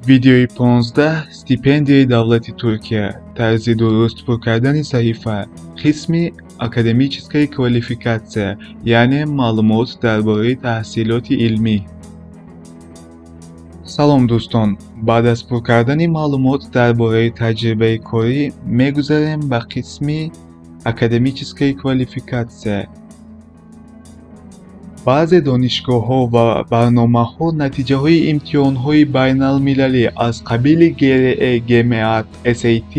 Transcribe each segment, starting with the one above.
Видеои 15: стипендияи давлати Туркия, тарзи дуруст пур кардани саҳифа, қисми академическая квалификация, яъне маълумот дар бораи таҳсилоти илмӣ. Салом, дӯстон! Баъд аз пур кардани маълумот дар бораи таҷрибаи корӣ мегузарем ба қисми академическая квалификация. Баъзе донишгоҳҳо ва барномаҳо натиҷаҳои имтиҳонҳои байналмилалӣ аз қабили GRE, GMAT, SAT,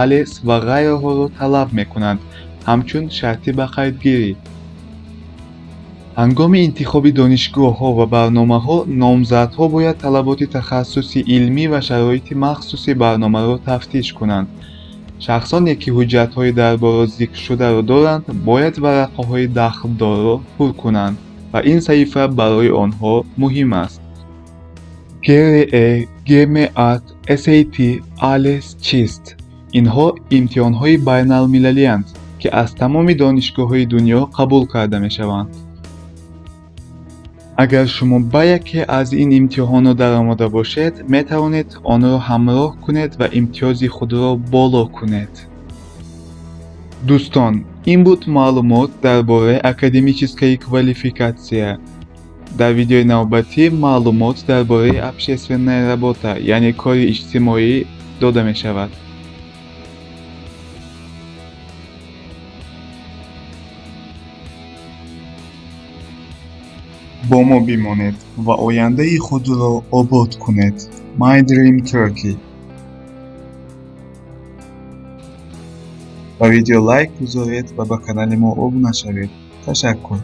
ALES ва ғайраҳоро талаб мекунанд ҳамчун шарти ба қайдгирӣ. Ҳангоми интихоби донишгоҳҳо ва барномаҳо номзадҳо бояд талаботи тахассуси илмӣ ва шароити махсуси барномаро тафтиш кунанд. Шахсоне, ки ҳуҷҷатҳои дар боло зикршударо доранд, бояд варақаҳои дахлдорро пур кунанд ва ин саҳифа барои онҳо муҳим аст. GRE, GMAT, SAT, ALES чист? Инҳо имтиҳонҳои байналмилалианд, ки аз тамоми донишгоҳҳои дунё қабул карда мешаванд. Агар шумо ба яке аз ин имтиҳонҳо даромада бошед, метавонед онро ҳамроҳ кунед ва имтиёзи худро боло кунед. Дӯстон, ин буд маълумот дар бораи академическая квалификация. Дар видеои навбатӣ маълумот дар бораи общественная работа, яъне кори иҷтимоӣ, дода мешавад. Бо мо бимонед ва ояндаи худро обод кунед. My Dream Turkey. Ба видео лайк гузоред ва ба канали мо обуна шавед. Ташаккур.